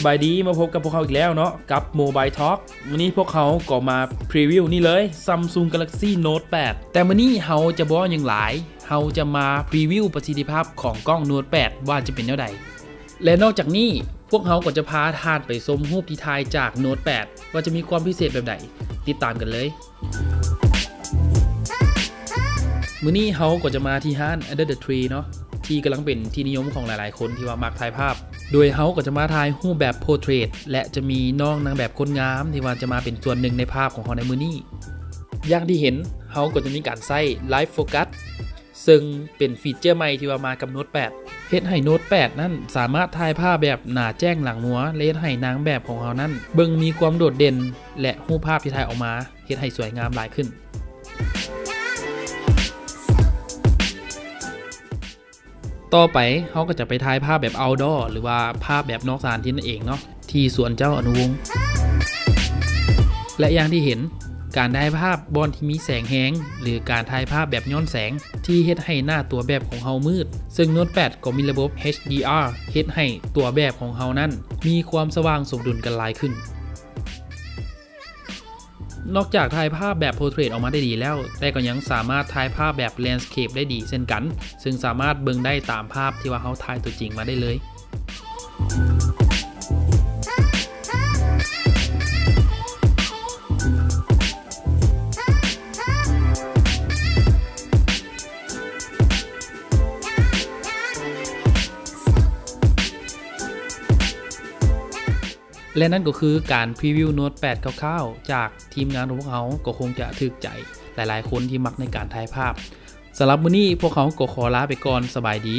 ສະບາຍດີ ມາພົບກັບພວກເຮົາອີກແລ້ວເນາະ ກັບ Mobile Talk. ມື້ນີ້ພວກເຮົາກໍມາພຣີວິວນີ້ເລີຍ Samsung Galaxy Note ແປດ ແຕ່ມື້ນີ້ເຮົາຈະບໍ່ຫຍັງຫຼາຍ ເຮົາຈະມາພຣີວິວປະສິດທິພາບຂອງກ້ອງ Note ແປດ ວ່າຈະເປັນແນວໃດ. ແລະ ນອກຈາກນີ້ ພວກເຮົາກໍຈະພາທ່ານໄປຊົມຮູບທີ່ຖ່າຍຈາກ Note ແປດ ວ່າຈະມີຄວາມພິເສດແບບໃດ. ຕິດຕາມກັນເລີຍ. ມື້ນີ້ເຮົາກໍຈະມາທີ່ຮ້ານ Under the Tree ເນາະ ທີ່ກຳລັງເປັນທີ່ນິຍົມຂອງຫຼາຍໆຄົນທີ່ວ່າມັກຖ່າຍພາບ. ໂດຍເຮົາກໍຈະມາຖ່າຍຮູບແບບ Portrait ແລະ ຈະມີນ້ອງນາງແບບຄົນງາມທີ່ວ່າຈະມາເປັນສ່ວນໜຶ່ງໃນພາບຂອງເຮົາໃນມື້ນີ້. ຢ່າງທີ່ເຫັນ ເຮົາກໍຈະມີການໃຊ້ Live Focus ເຊິ່ງເປັນຟີເຈີໃໝ່ທີ່ວ່າມາກັບ Note ແປດ ເຮັດໃຫ້ Note ແປດ ນັ້ນສາມາດຖ່າຍພາບແບບໜ້າແຈ້ງຫຼັງມົວ ແລະ ເຮັດໃຫ້ນາງແບບຂອງເຮົານັ້ນເບິ່ງມີຄວາມໂດດເດັ່ນ ແລະ ຮູບພາບທີ່ຖ່າຍອອກມາເຮັດໃຫ້ສວຍງາມຫຼາຍຂຶ້ນ. ຕໍ່ໄປເຮົາກໍຈະໄປຖ່າຍພາບແບບ outdoor ຫຼືວ່າພາບແບບນອກສະຖານທີ່ນັ້ນເອງເນາະ ທີ່ສວນເຈົ້າອະນຸວົງ ແລະ ຢ່າງທີ່ເຫັນ ການຖ່າຍພາບບ່ອນທີ່ມີແສງແຮງ ຫຼື ການຖ່າຍພາບແບບຍ້ອນແສງ ທີ່ເຮັດໃຫ້ໜ້າຕົວແບບຂອງເຮົາມືດ, ເຊິ່ງ Note ແປດ ກໍມີລະບົບ ເອັດດີອາ ເຮັດໃຫ້ຕົວແບບຂອງເຮົານັ້ນມີຄວາມສະຫວ່າງສົມດຸນກັນຫຼາຍຂຶ້ນ. ນອກຈາກຖ່າຍພາບແບບ Portrait ອອກມາໄດ້ດີແລ້ວ, ແຕ່ກໍຍັງສາມາດຖ່າຍພາບແບບ Landscape ໄດ້ດີເຊັ່ນກັນ, ເຊິ່ງສາມາດເບິ່ງໄດ້ຕາມພາບທີ່ວ່າເຮົາຖ່າຍຕົວຈິງມາໄດ້ເລີຍ. ແລະ ນັ້ນກໍຄືການພຣີວິວ Note ແປດ ຄ່າວໆ ຈາກທີມງານຂອງພວກເຮົາ, ກໍຄົງຈະຖືກໃຈຫຼາຍໆຄົນທີ່ມັກໃນການຖ່າຍພາບ. ສຳລັບມື້ນີ້ພວກເຮົາກໍຂໍລາໄປກ່ອນ, ສະບາຍດີ.